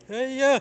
Hey, yeah,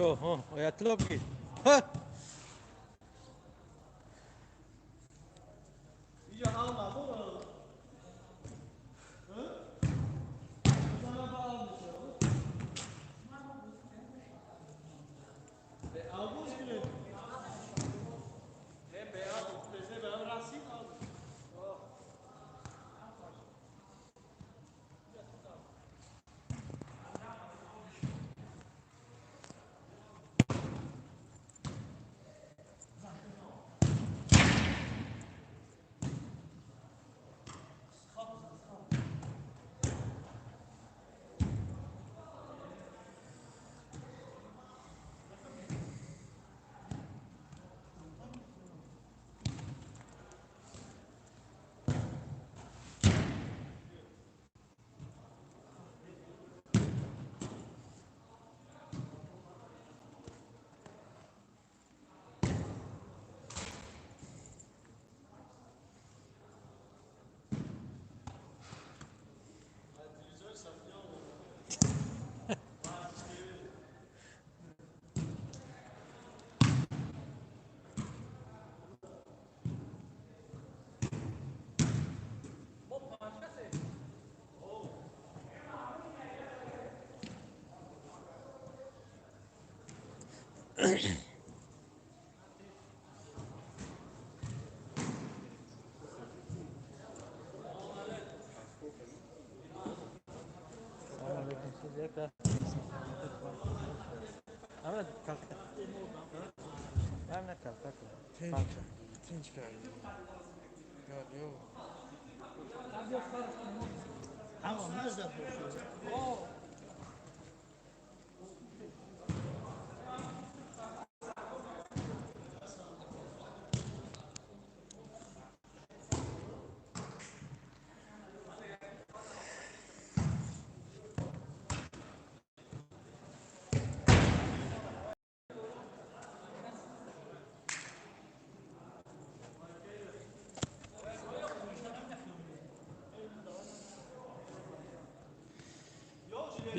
Oh, oh, ha.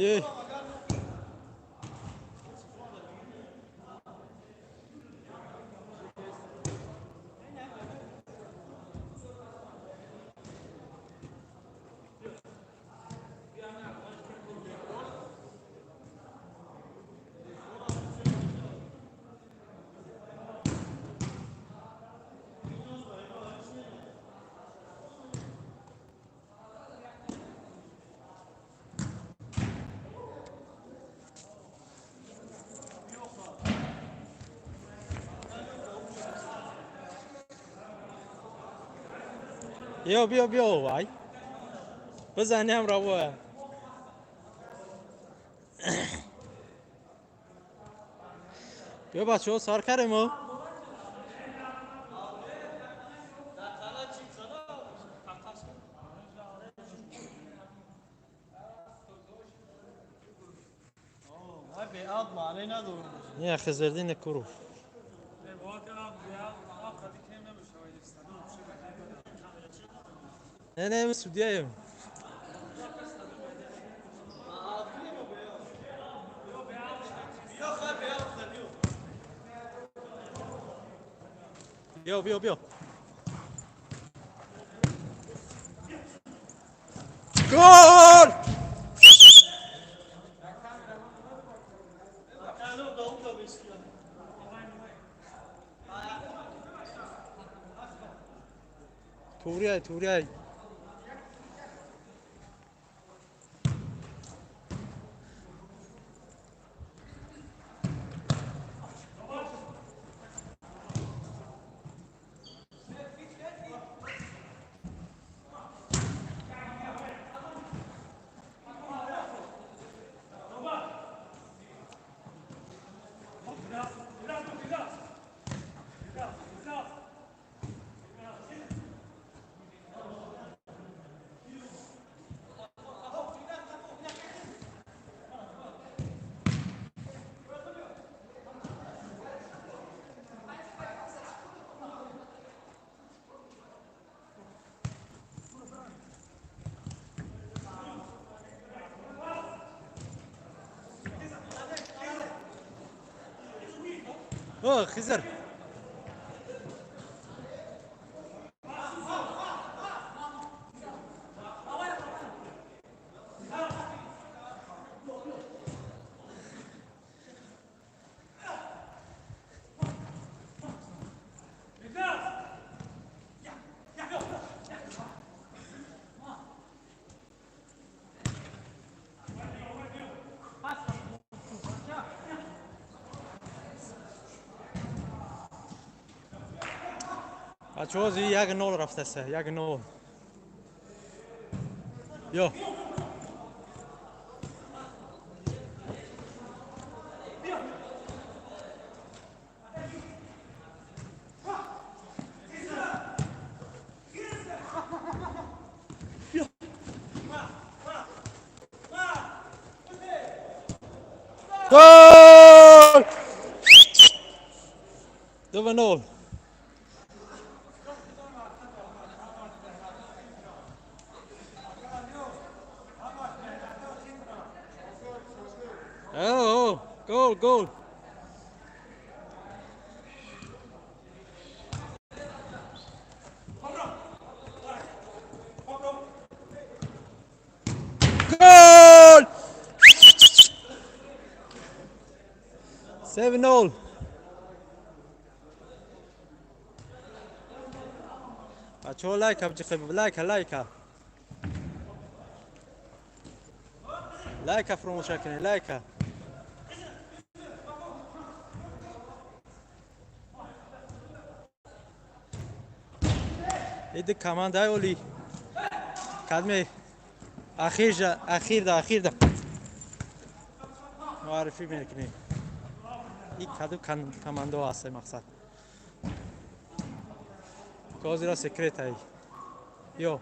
Биёй. Биё, биё, биё, вай. Бизанем раво. Биё бачаҳо сар карем о. Не, Хизердин Куров. Не, не, судьяем. Биё, биё, биё. Гол! Туриай, туриай. О, Хизер. Бачаҳо зи 1-0 рафтаста, 1-0. Ё. Гол! 2-0. Oh, goal, goal. Goal! 7-0. Бачаҳо лайка биҷиқеб, лайка, лайка. Лайка фуромӯша кунед, лайка. Иди командаи оли. Кадме ахиржа, ахирда, ахирда. Муаррифӣ мекунем. И каду командо ҳаст мақсад. Козира секретай. Ё.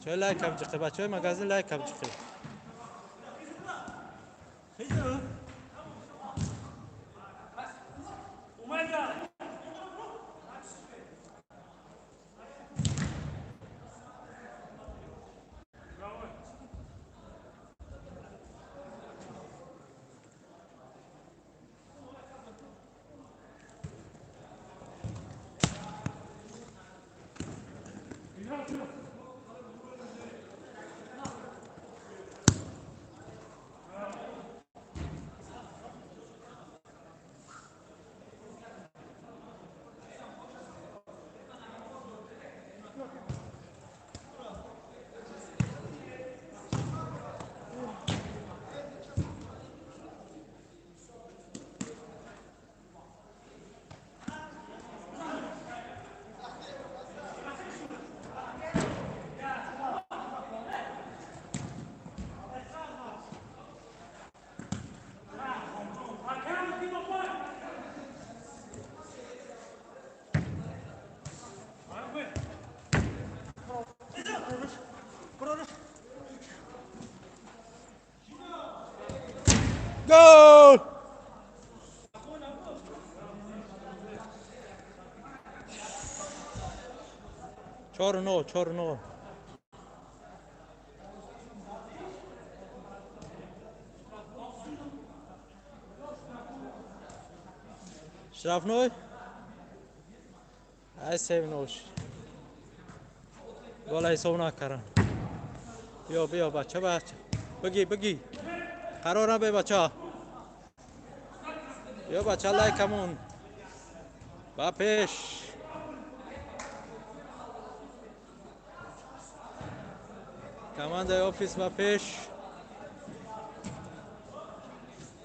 Бачаҳои лайка биҷиқи, бачаҳои магазин лайка биҷиқи. Гол! 4-0, 4-0. Штрафной? Ай 7-0. Гол ҳисоб накардам. Биё, биё, бача, бача. Бигӣ, бигӣ. Қарор набе, бача. Биё, бача, лайкамон. Ба пеш. Командаи офис ба пеш.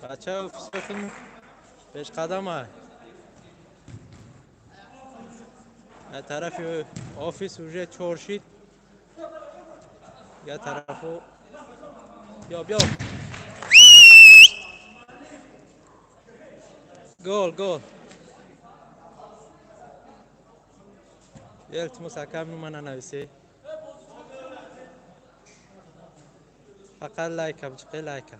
Бачаи офис бихун пешқадама. Аз тарафи офис уже чор шид. Я тарафу. Биё, биё. Гол, гол. Илтимос, акам нума нанависе. Фақат лайка биҷиқи, лайка.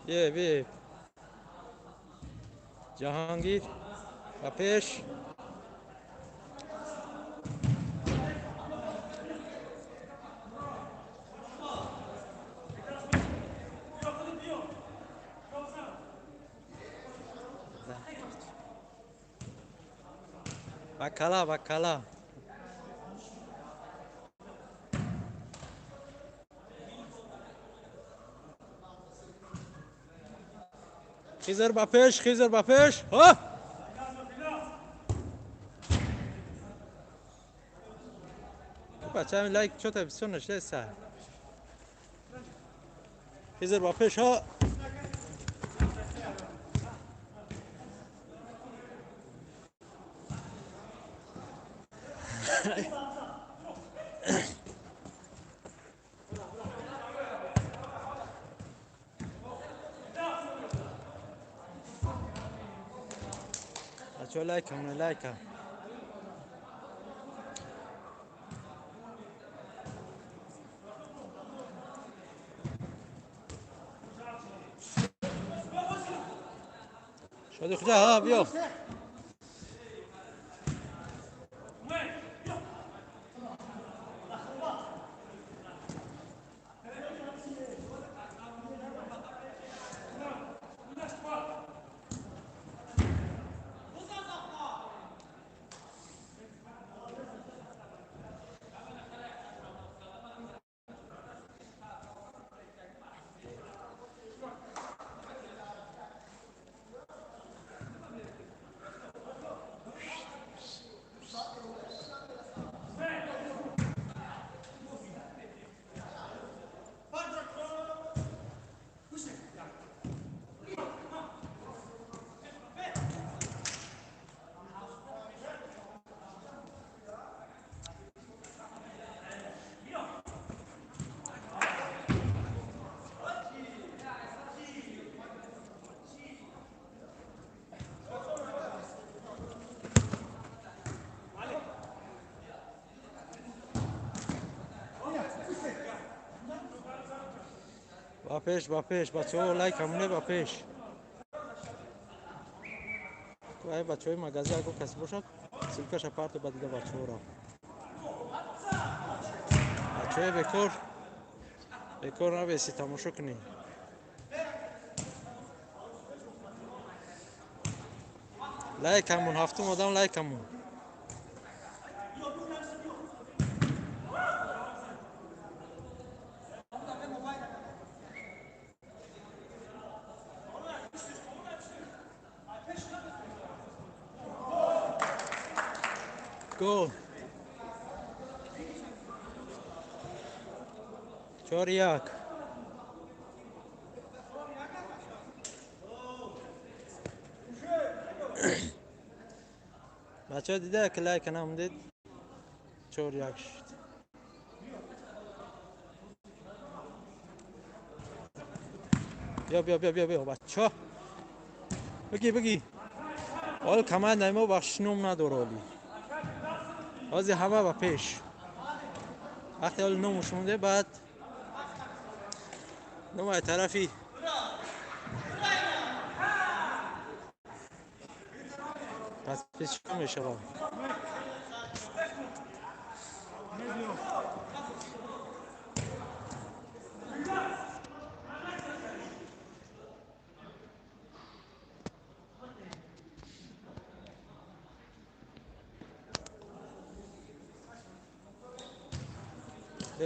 Бие, бие. Ҷаҳонгир ба пеш. Бакала, бакала. Хизр ба пеш, Хизр ба пеш. Ҳо! Бача лайк чота бисёр нашидаеса. Хизр ба пеш, ҳо! Бачаҳо лайка, лайка. Шоди худо, ҳа, биё. пеш, ба пеш, бачаҳо лайк ҳамоне ба пеш. Ай бачаҳои магазин агар касе бошад, ссылкаша парто ба дига бачаҳоро. Бачаҳои бекор, бекор набеси, тамошо кунӣ. Лайк ҳамон, ҳафтум одам лайк ҳамон. Гол. 4-1. Бачаҳо дида ки лайк намудед, 4-1 шуд. Биё, биё, биё, биё, биё, бачаҳо. Бигӣ, бигӣ. Ҳол командаи мо бахшиш ном надора оли. Ҳозир ҳама ба пеш. Вақте ҳол номуш монде, баъд номаи тарафи подписчика мешавад.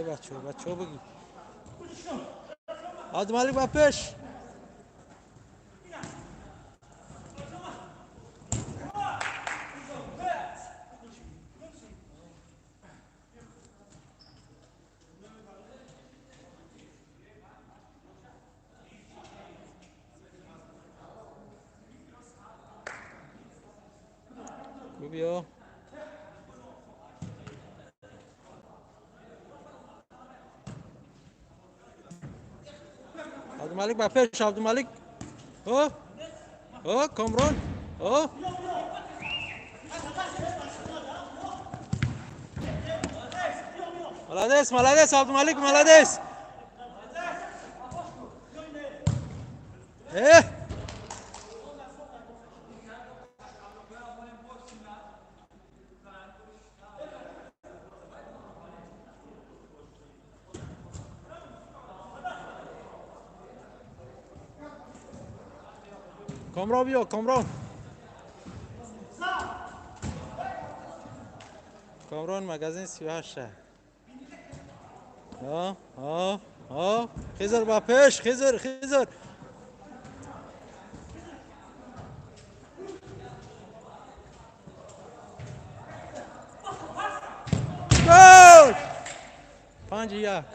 Бачаҳо, бачаҳо бигӣ. Абдумалик ба пеш. Биё. Абдумалик ба пеш, Абдумалик. О! О, Комрон. О! Молодец, молодец, Абдумалик, молодец. Э! Комрон биё, Комрон. Комрон магазин 38. О, о, о, Хизр ба пеш, Хизр, Хизр. Гол! 5-1.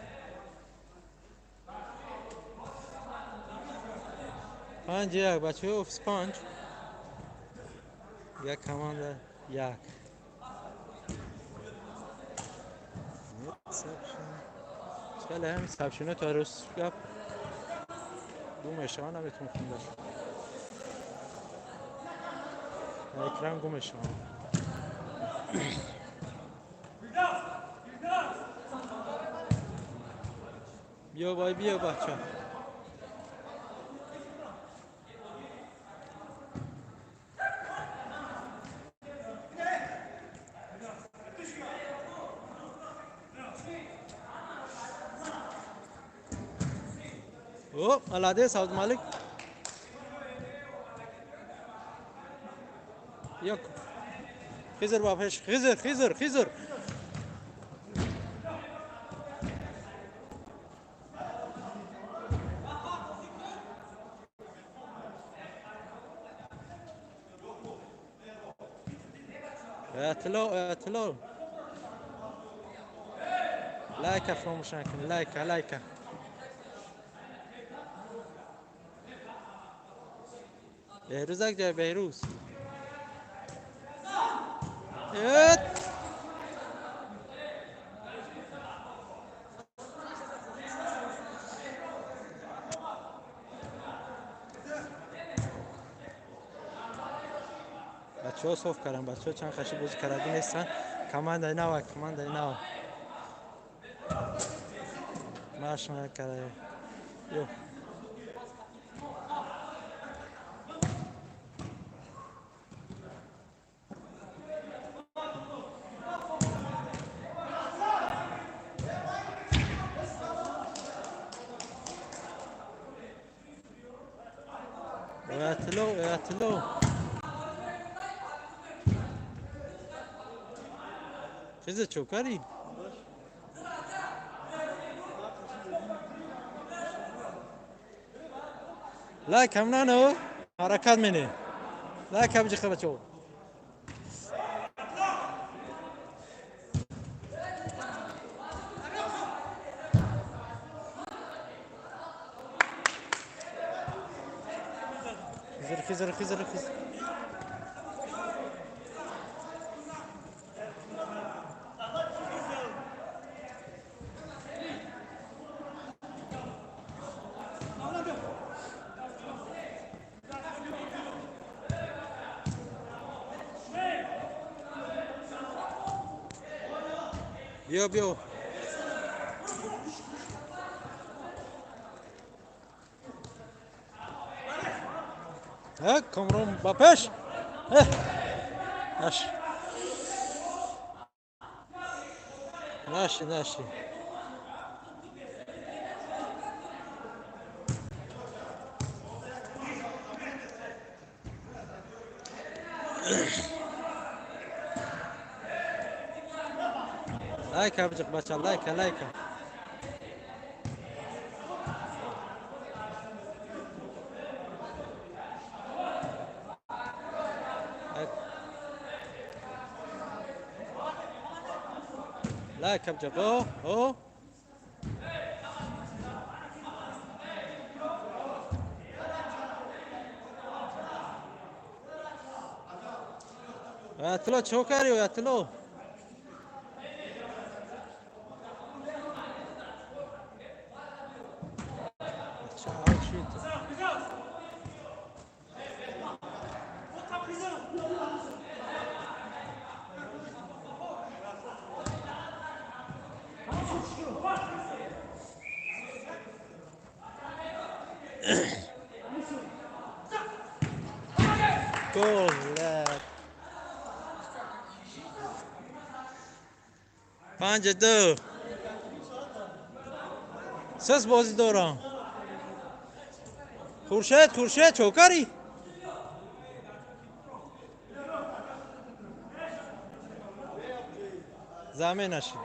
5-1, бачаҳо, офис 5. Як команда 1. Хеле ҳамин сабшино то рӯз гап гум мешаванд, наметавон хонда. Экран гум мешаванд. Биё бай, биё бача. О, молодец, Абдумалик. Як. Хизр ба пеш, Хизр, Хизр, Хизр. اعتلاو، اعتلاو. лайка фаромӯш накунед, лайка, лайка. Беҳрӯз як ҷой, Беҳрӯз. Эт! Бачаҳо соф карданд, бачаҳо чанд хаши бозӣ кардаги нестанд. Командаи нав, командаи нав. Маш накарда. Ё. Оятулло, Оятулло. Хиза чокари? Лайк ҳам нано, ҳаракат мене. Лайк ҳам ҷиха бачо. Хизр, хизр, хизр. Биё, биё. Камрон ба пеш. Наши. Наши, наши. Лайка биҷиқ бача, лайка, лайка. Лайка биҷиқ. О, о. Оятулло чӣ кардӣ, Оятулло? Гол! 5-2. Сес бозӣ дорам. Хуршед, Хуршед, чокари? Заме нашид.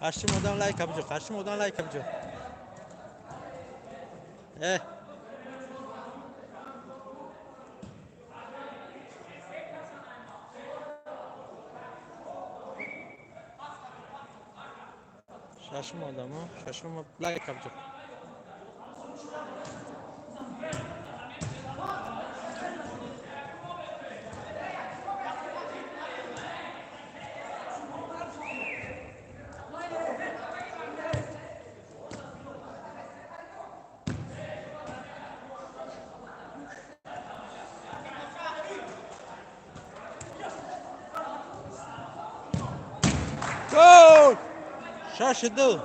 Ҳаштим одам лайка биҷо, ҳаштим одам лайка биҷо. Э. Шашум одамо, шашум лайка биҷо. Гол! 6-2.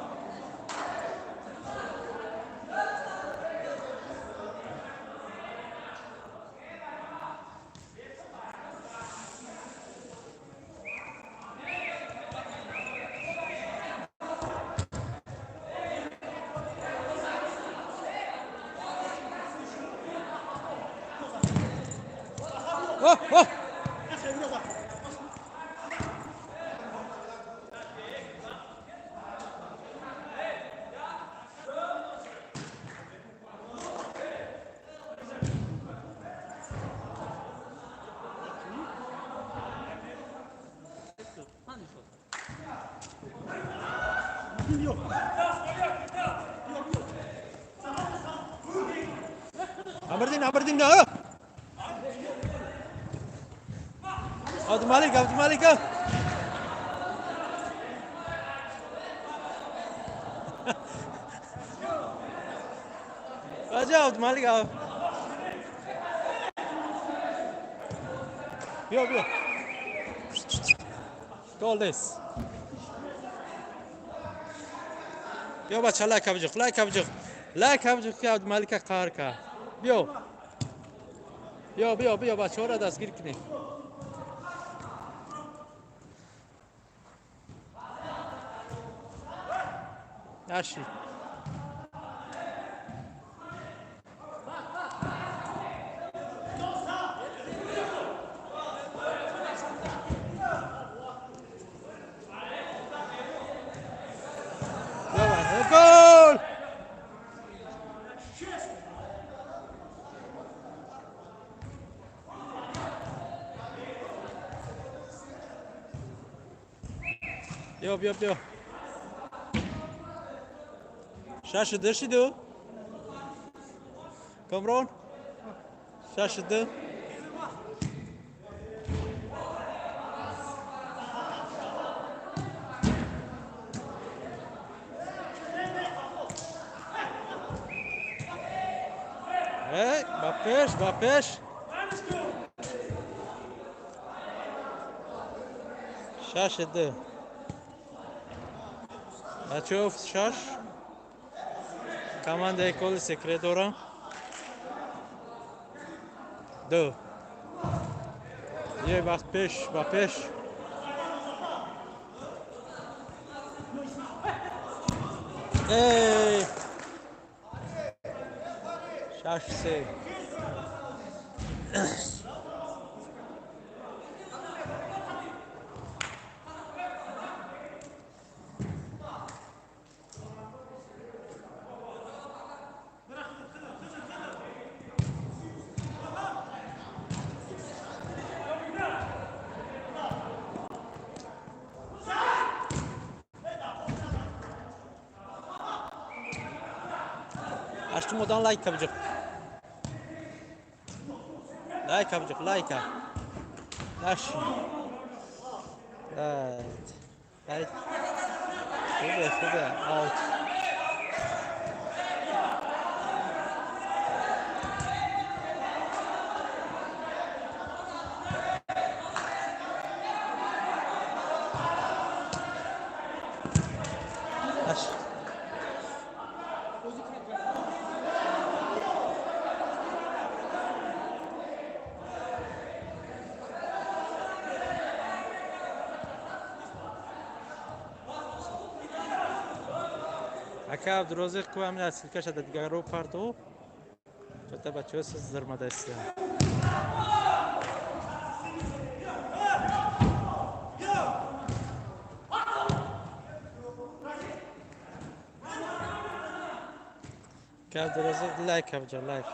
О, о! Aberdeen, Aberdeen, no. Abdulmalik, Abdulmalik. Raja Abdulmalik. Биё, биё. Гол нест. بیا بچه لایک بجخ لایک بجخ لایک بجخ که عبدالملک قهر کرد. بیا بیا بیا بیا بچه ها را دستگیر کنیم. نشی گل. بیا بیا بیا. 6-2 شدو کامران. 6-2. با پیش با پیش. 6-2. بچه افت 6. Команда коли секрет дора. 2. یه وقت پیش با پیش. ای 6-3. Açtım odan like yapacak. Like yapacak, like. Naş. Evet. Evet. خوبه خوبه. اوت. نش. اکا عبدالرازق کو همین از سلکش دیگر رو پرتو تا بچه ها زرمده است. که عبدالرازق لایک بجا لایک.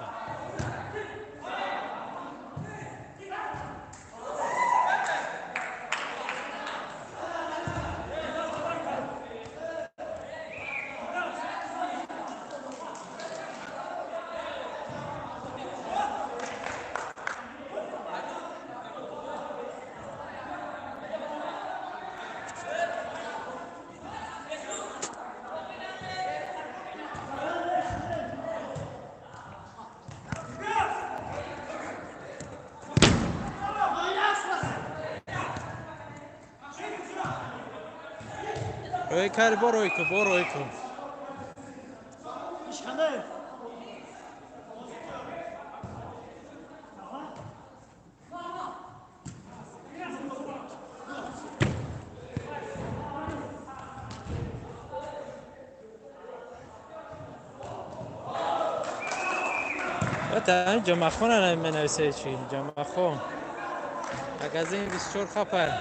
روی کاری برو ایکو برو ایکو. تا جمعه خونه نمی‌نویسه چی جمعه خون. اگه این 24 خبر.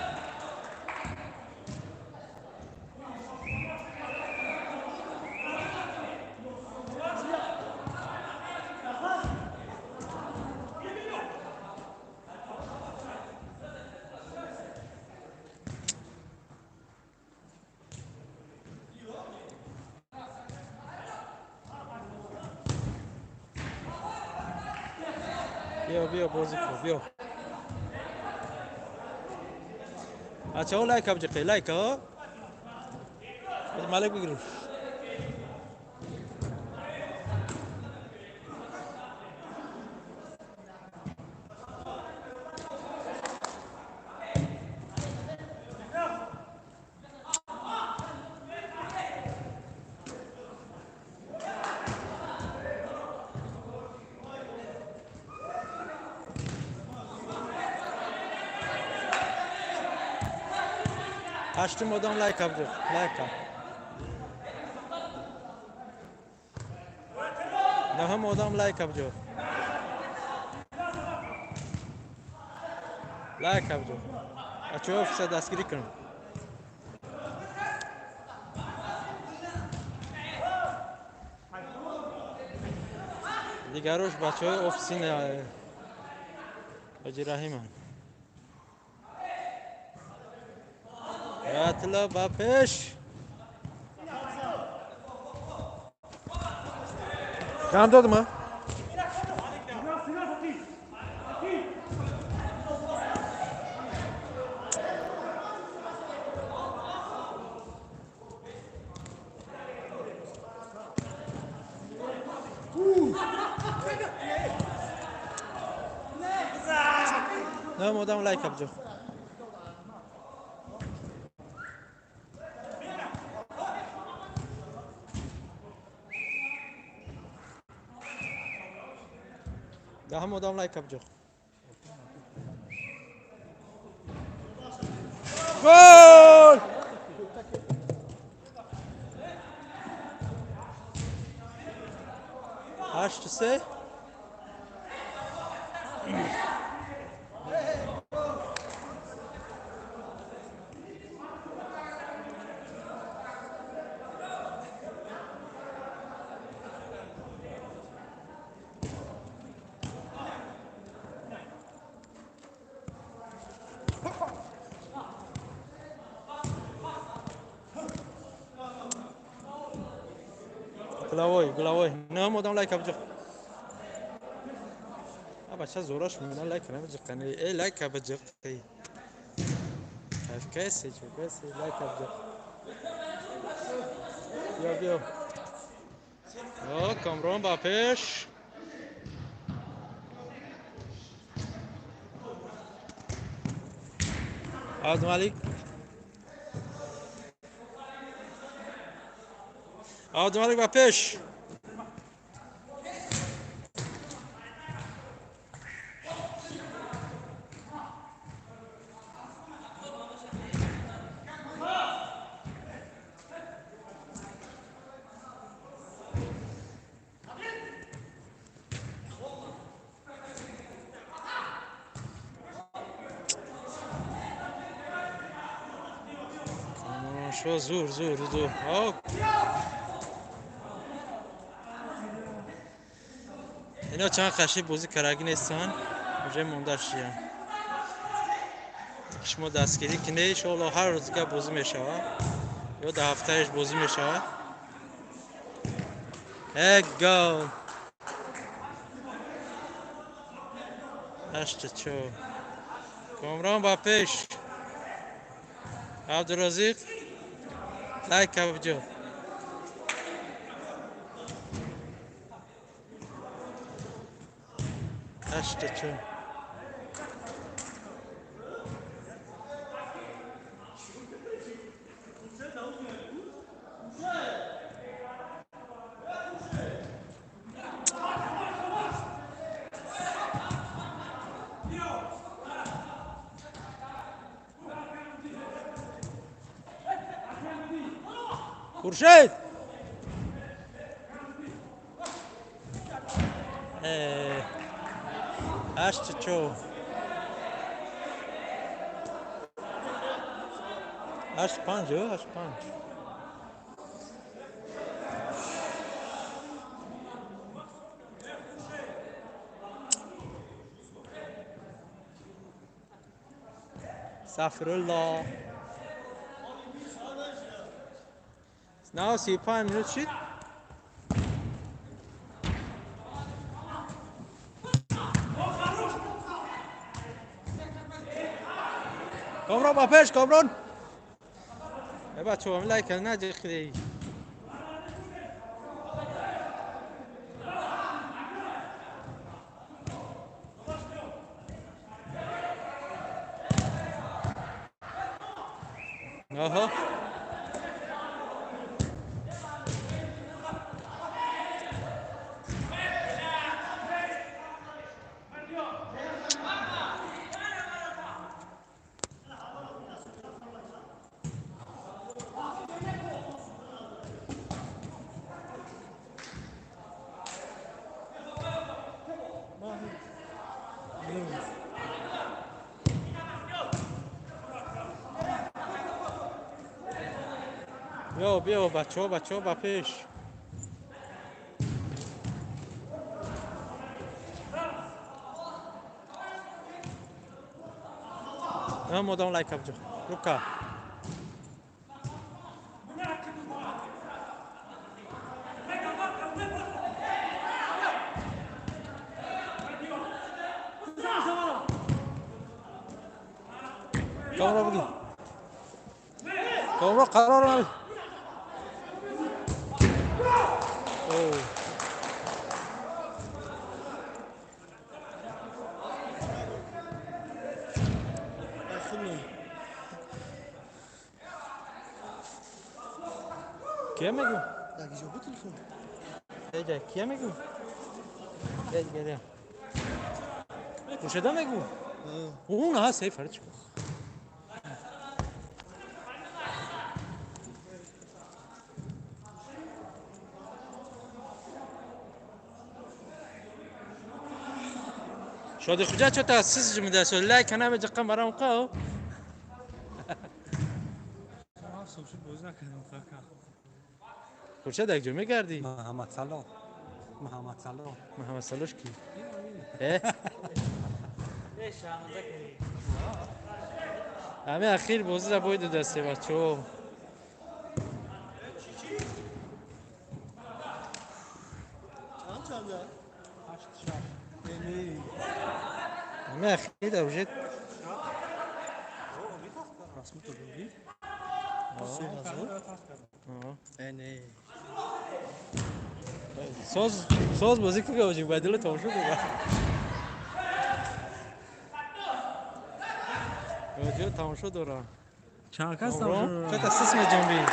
بیا بیا بازی کن بیا. بچه ها لایک هم جقی لایک ها مالک بگیریم. Ҳаштум одам лайк абҷо. Лайк. Наҳум одам лайк абҷо. Лайк абҷо. Бачаҳо офиса дастгирӣ кунам. Дигарош бачаҳои офиси Ҳоҷи Раҳиманд. Ятла ба пеш. Чанд додма? Наҳум одам лайк абҷо. Даҳум одам лайк абҷо. Гол! 8-3. Головой, головой. Наҳум одам лайк абҷо. А бача зӯраш мена лайк намеҷиқани. Э лайк абҷиқи. Кайф каси, чу каси лайк абҷо. Биё биё. О, Камрон ба пеш. Абдумалик. Абдумалик ба пеш. Шо зур, зур, зур. Ино чанд қаши бозӣ карагӣ нестанд, уже монда шиян. Шумо дастгирӣ кинед, иншоалло ҳар рӯз дига бозӣ мешавад ё дар ҳафтаеш бозӣ мешавад. Як гол. 8-4. Комрон ба пеш. Абдуразиқ лайк абҷо. 8-4. Хуршед! 8-4. 8-5, 8-5. Сафирулло. Now 35 минут шид. Комрон ба пеш, Комрон. Э бачаҳо, лайк наҷиқи. Аҳа. بیا بیا بچه ها بچه ها با پیش. نه مدام لایک بجو روکا. کامرا بگی کامرا قرار نبی. کیه میگو؟ دیگه کیه میگو؟ دیگه خوشده میگو؟ اون ها سیف هرچی شادی خوجا چه تاسیس جمده سو لایک نمی‌جه قم برام قاو. خورشید یک جو می‌گردی؟ محمد صلاح. محمد صلاح. محمد صلاح کی؟ همه اخیر بازی را باید دسته بچه‌ها. چند همه اخیر در وجود. ساز ساز بازی که بازی بدل تماشا کنه. بازی تماشا دارم. چند کس تماشا دارم؟ چه تاسیس می جنبی؟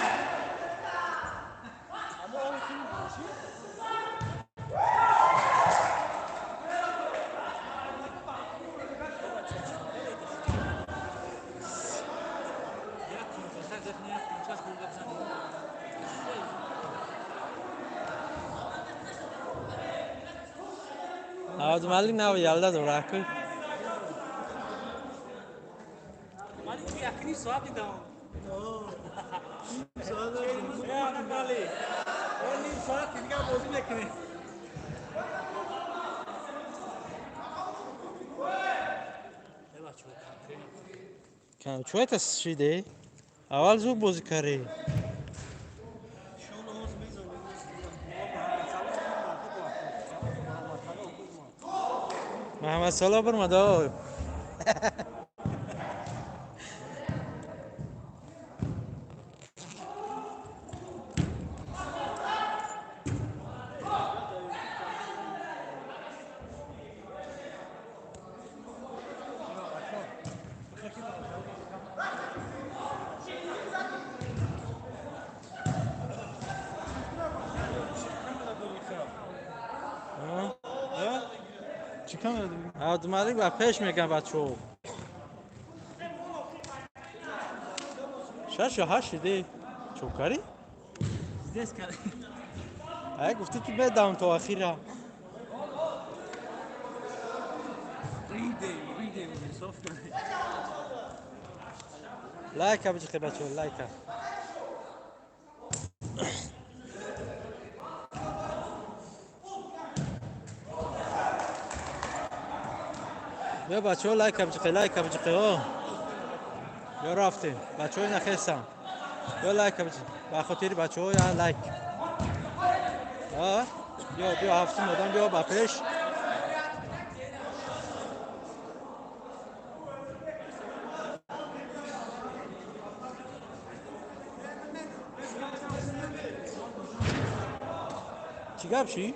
عبدالمالک نه یالدا دورا کن. مالک یکنی ساعت دیدم. نیم ساعت دیگه بازی نکنی. کم چوی تاسیده؟ اول زود بازی کردی. محمد صلاح برمده. عبدالمالک با پیش میگم بچه‌ها. 6 و 8 دی چوکاری؟ ای گفتی که بدم تا اخیرا. لایک بچه بچه‌ها لایک. بیا بچه ها لایک بچه لایک بچه ها یا رفتیم بچه های نخستم یا لایک بچه به خاطر بچه ها یا لایک ها بیا بیا هفتم آدم بیا با پیش چی گپ چی؟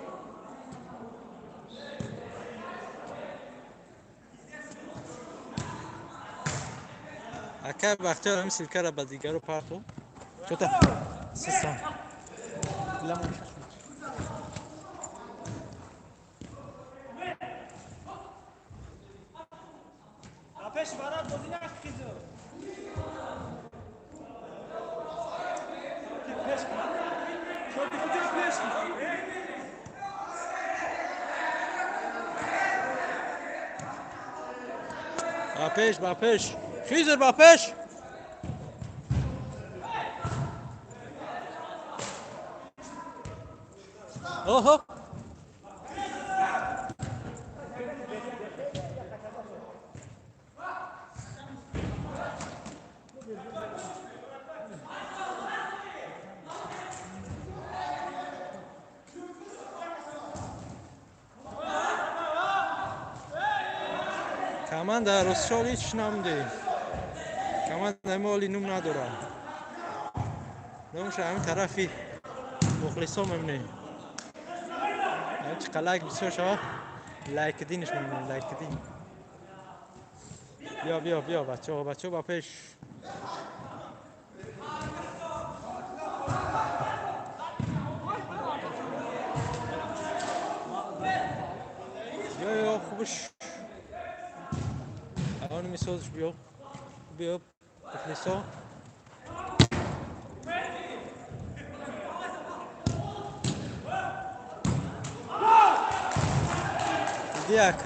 اکه بختیار هم سیلکه را به دیگرو پرتو چطور؟ سیستم پیش برات بازی نخیزو پیش پیش با پیش با پیش خیزر با پیش Оҳо. Команда ростшол ҳеч намде. Команда мо оли нум надорад. Номша ҳамин тарафи мухлисо мемне. Чӣ лайк бисёр шава, лайк динш мемне, лайк дин. Биё, биё, биё, бачаҳо, бачаҳо ба пеш. Биё, ё, хубш. Он мисозш биё. Биё, мухлисо. Диак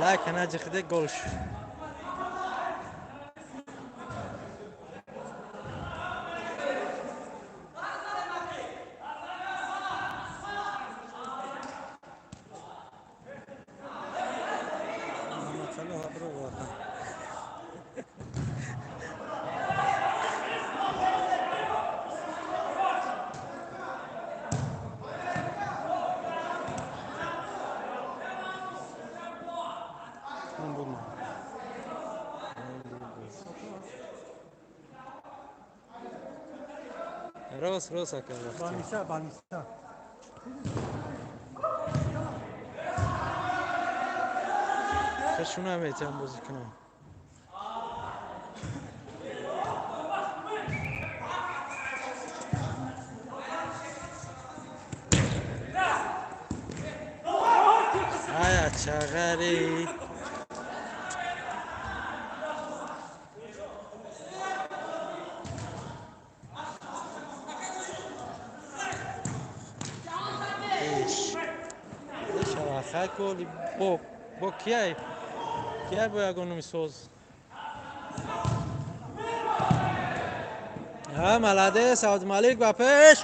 лайк наҷиқиде гол шуд. Рост, рост ака. Баниса, баниса. Хашуна метам бозӣ кунам. Ая чағари. Бо бо кияй? Кияй бо ягон номи соз? Ҳа, молодец, Абдумалик ба пеш.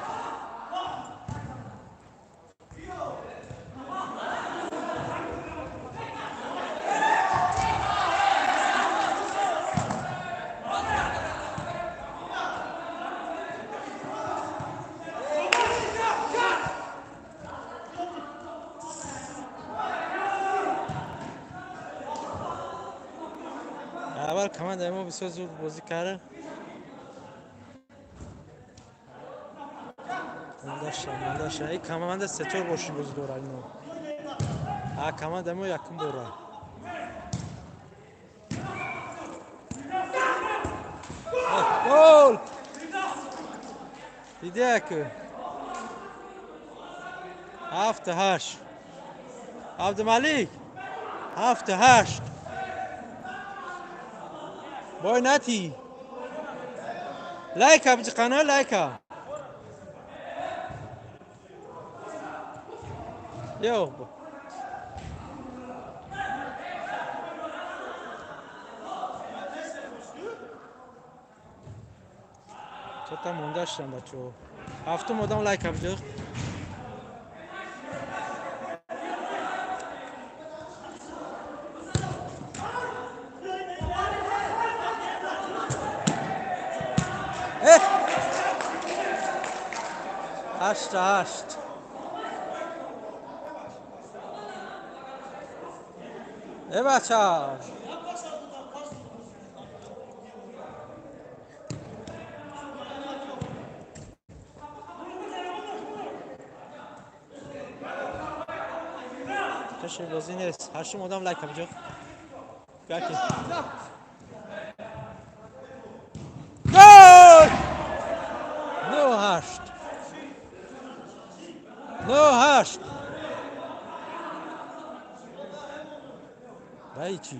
Аввал командаи мо бисёр зуд бозӣ кард. Мондаша, мондаша. Ин команда се-чор бор ши бозӣ дорад ино. А командаи мо якум бора. Гол! Дидия ку. 7-8. Абдумалик. 7-8. Бой нати. Лайка биҷиқана, лайка. Йо. Чота монда шудам бачаҳо. Ҳафтум одам лайка биҷиқ. 8-8. Э бача. Каши бозӣ нест. Ҳаштум одам лайка биҷиқ. Бяки. Гол! 9-8. 9-8. Вай чӣ?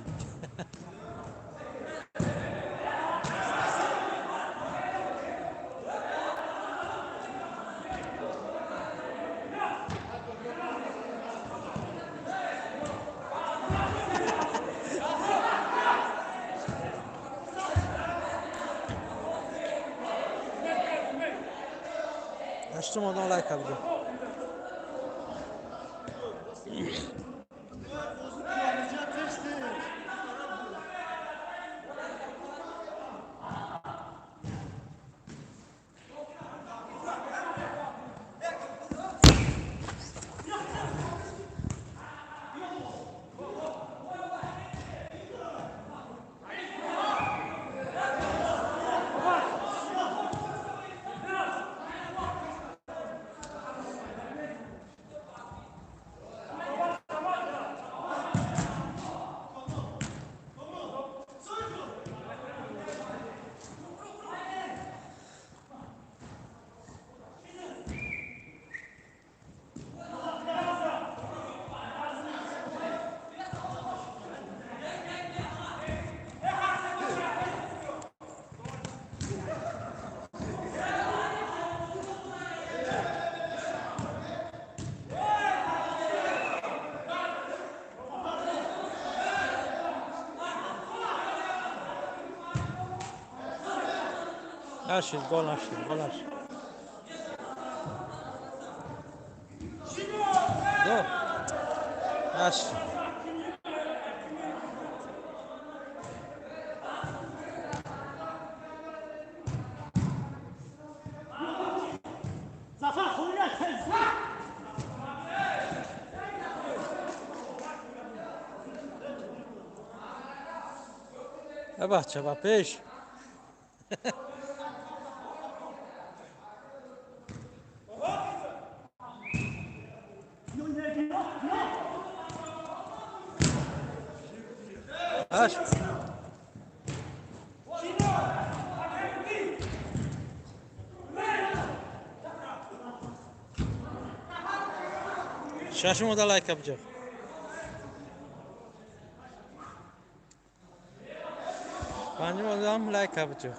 Ҳаштум одам лайка биҷиқ. Нашид, гол нашид, гол нашид. До. Нашид. Бача, ба пеш. Аш. Шашум ода лайк абҷа. Панҷум одам лайк абҷа.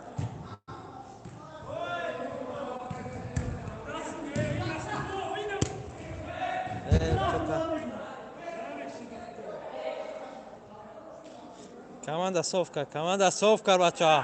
Команда соф кард, команда соф кард, бачаҳо.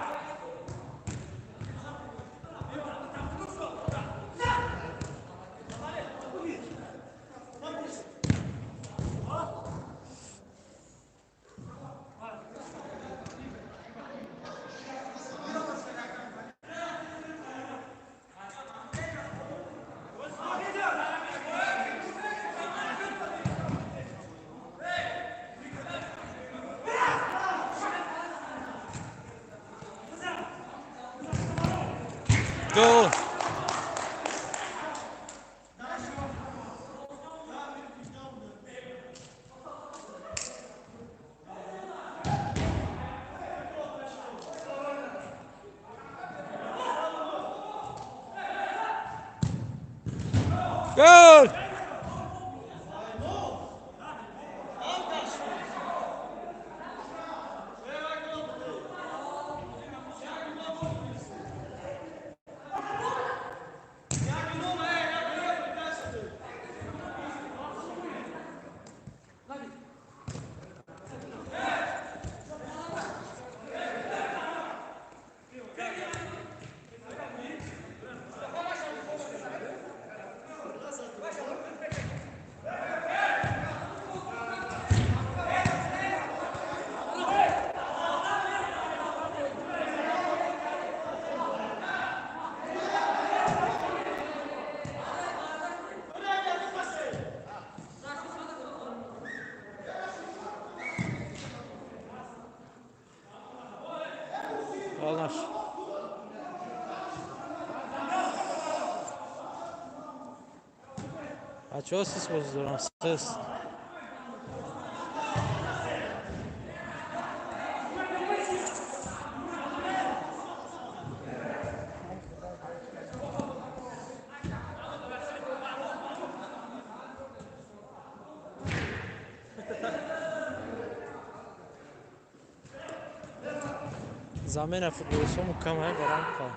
Гол! Гол! Гол наш. Бачаҳо сис бозӣ дорам, сис. Замена футболистҳо мукаммал барам кар.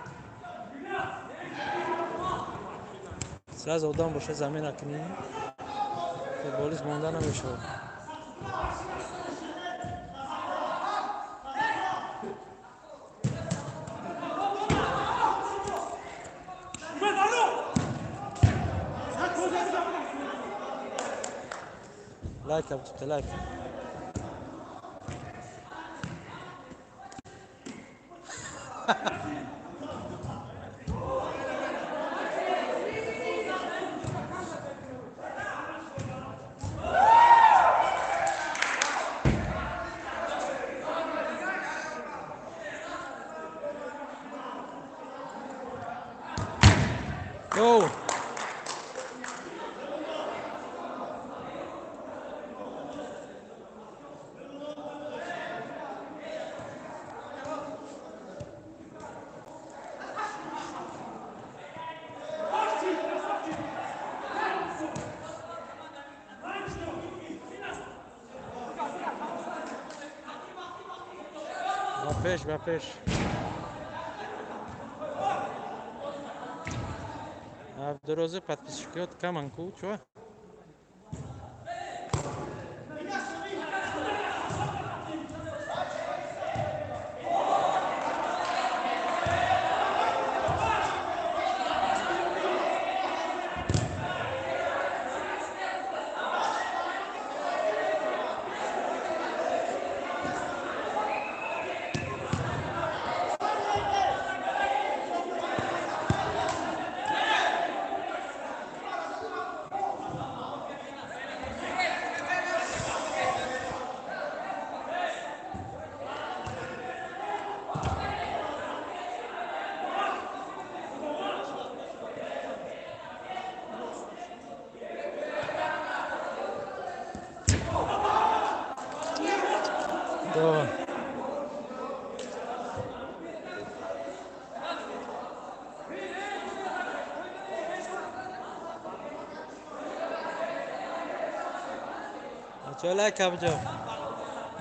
Сразу одам боша замена кунӣ, футболист монда намешавад. Лайк абтута, лайк. Go! Ба пеш, ба пеш. Абдурозиқ подписчикиёт каман ку, чо? Давай. Бачаҳо лайк абҷо.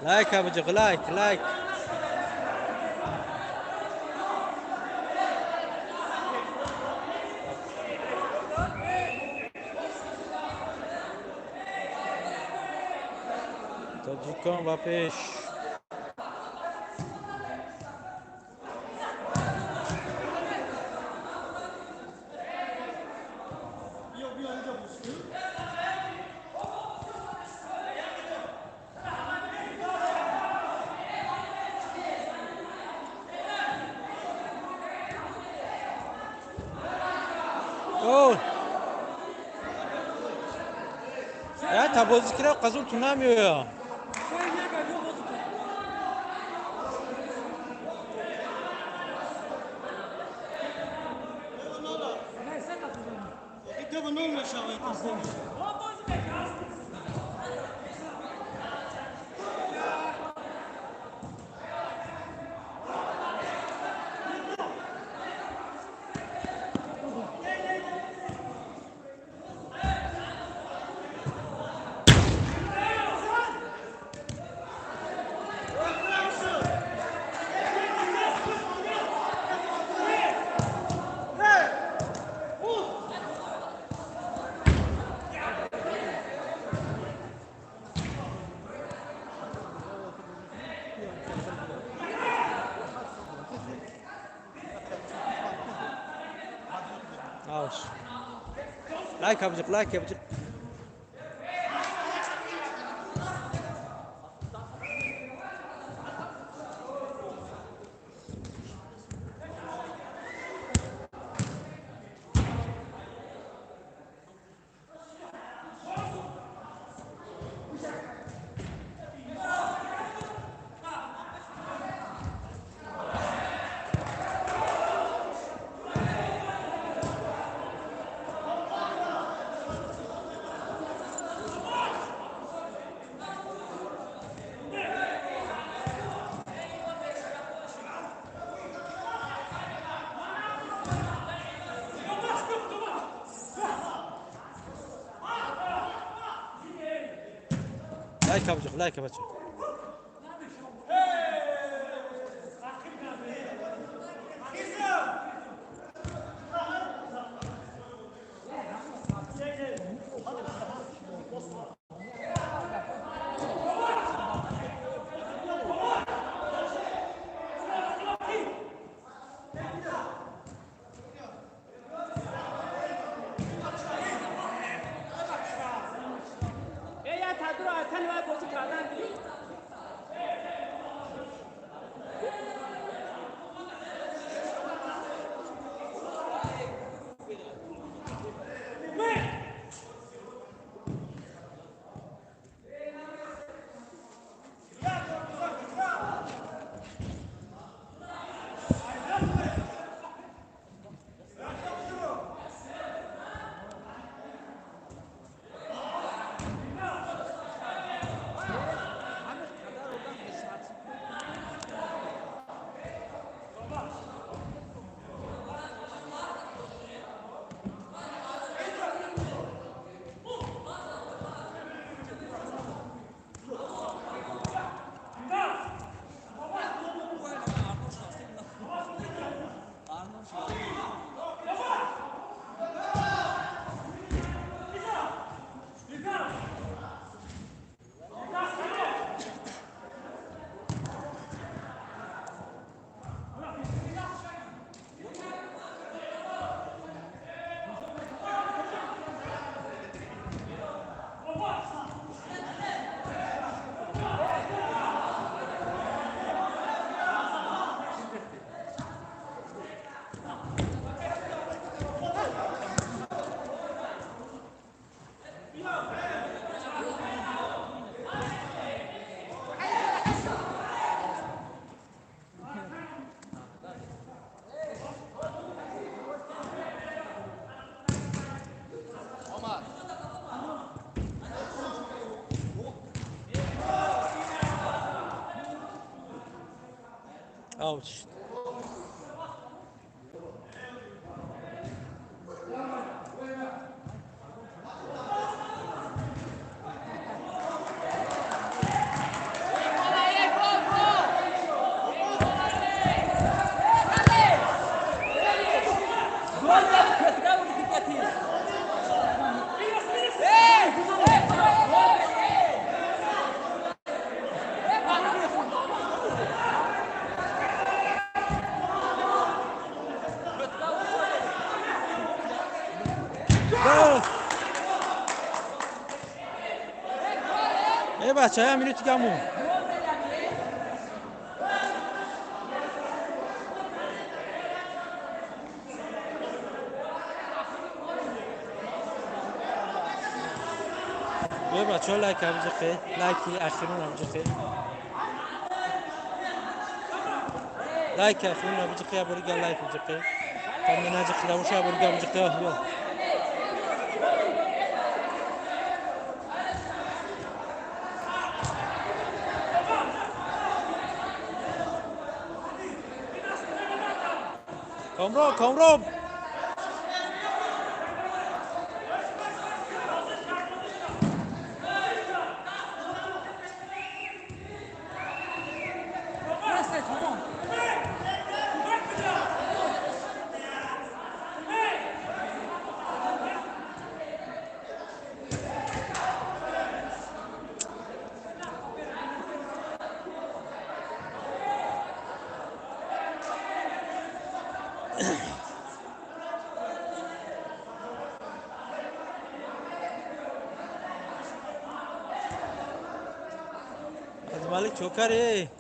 Лайк абҷо, лайк, лайк. Тоҷикон ба пеш. Гол! Я та бозӣ кира қазун ту намеоям. Лайк абҷиқ, лайк абҷиқ. Лайк абҷиқ, лайк бача. Ey, ya tadro atan va bozı kardan. Аут. ای بچه های میری تو گمون بیا بچه ها لایک هم جخه لایکی اخیرون هم جخه لایک اخیرون هم جخه بری گل لایک جخه کم نه جخه لوشه بری گل جخه بیا کامران کامران مالک چوکره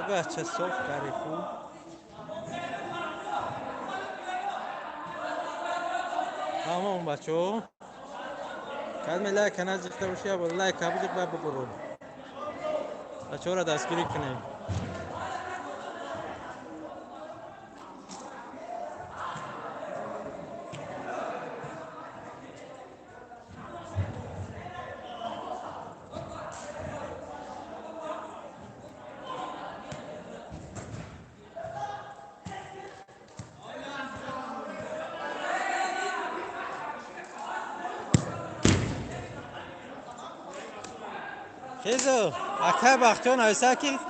بچه صاف کاری خوب تمام بچه کدم لایک نزدیک باشه با لایک بزن بعد ببرو بچه را دستگیری کنیم. خیزو اکه بختیان ایسا که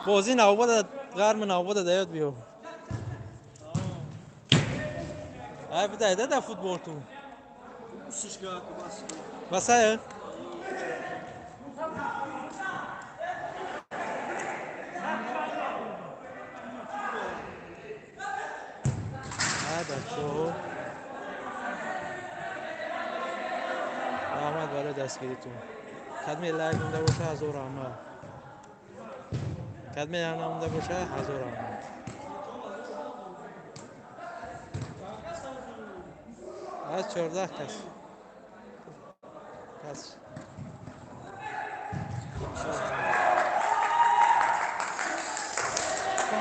بازی نوبت غرم نوبت دیاد بیو ای بده ده فوتبال تو بسه ای بچه رحمت برای دستگیریتون. کدمی لایک مونده باشه هزار رحمت، کدمی نمونده باشه هزار رحمت. از 14 کس کس.